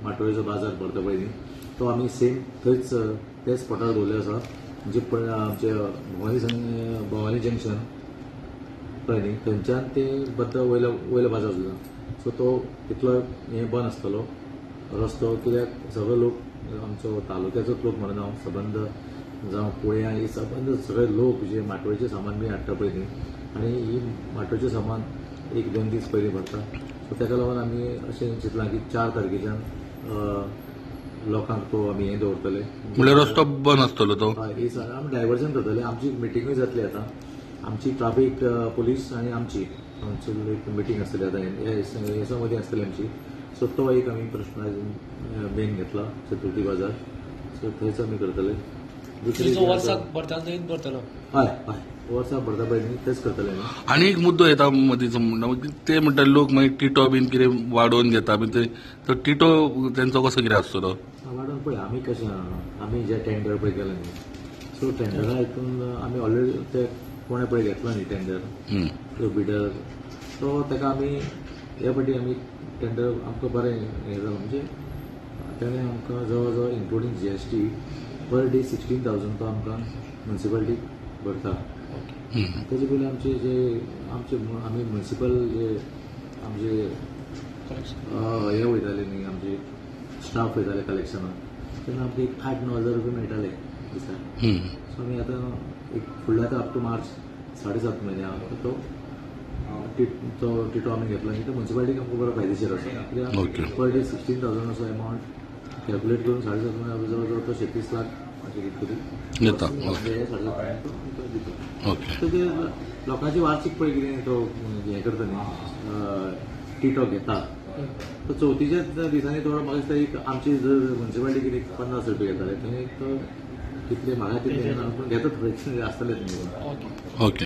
माटोळेचो बाजार भरता पळय न्ही, तो आमी सेम थंयच तेच स्पॉटार दवरले आसा. म्हणजे आमचे भवानी जंक्शन पळय न्ही, थंयच्यान ते बद्द वयलो वयलो बाजार सुद्दां. सो तो तितलो हें बंद आसतलो रस्तो, कित्याक सगळे लोक आमचो तालुक्याचोच लोक म्हणून हांव सबंद जावं कुळयां हे सबंद सगळे लोक जे माटोळेचें सामान बी हाडटा पळय न्ही, आनी ही माटोळेचें सामान 1-2 दीस पयलीं भरता. सो ताका लागून आमी अशें चिंतलां की 4 तारखेच्यान लोकांक तो आमी हें दवरतले, म्हणल्यार रस्तो बंद आसतलो तो. हय, आमी डायवर्जन करतले. आमची मिटिंगूय जातली आतां, आमची ट्राफीक पुलीस आनी आमची एक मिटींग आसतली आतां ह्या मदीं आसतली आमची. सो तो एक आमी प्रश्न मेन घेतला चतुर्थी बाजार, सो थंयच आमी करतले. दुसरी वर्साक भरता थंयच भरतलो. हय हय, वर्साक भरता पळय न्ही तेच करतले. आनी एक मुद्दो येता मदींचो म्हणटा ते म्हणटा लोक मागीर टिटो बीन कितें वाडोवन घेता बीन, ते टिटो तेंचो कसो कितें आसतलो वाडोवन? पळय आमी कशें, आमी जे टेंडर पळय केलें न्ही, सो टेंडरा हितून आमी ऑलरेडी ते कोणें पळय घेतला न्ही टेंडर, तो बिडर, सो ताका आमी हे फावटी आमी टेंडर आमकां बरें हें जालां, म्हणजे तेणें आमकां जवळ जवळ इन्क्लुडींग GST per day 16,000 तो आमकां म्युनिसिपालिटी भरता. तेजे पयलीं आमचे जे आमचे आमी म्युनिसिपल जे आमचे हे वयताले न्ही, आमचे स्टाफ वयताले कलेक्शनाक, तेन्ना आमकां एक 8-9 हजार रुपया मेळटाले दिसाक. सो आमी आतां एक फुडल्या आतां अप टू मार्च 7.5 म्हयने आहा तो तो टिटो आमी घेतला न्ही, तो म्युनिसिपालिटीक आमकां बरो फायदेशीर आसा. कित्याक पर डे 16,000 असो एमावंट कॅल्कुलेट करून 7.5 म्हयने जवळ जवळ तो 36 लाख अशें कितें तरी 7.5 म्हयने तो दिता. सो ते लोकांची वार्षिक पळय कितें तो हें करता न्ही, टिटो घेता, तो चवथीच्याच दिसांनी थोडो म्हाका दिसता एक आमची जर म्युनिसिपालिटी कितें 50 रुपया घेताले, थंय तो कितले म्हाका तितले घेता, पूण घेता थोडे आसतलेच न्ही. ओके.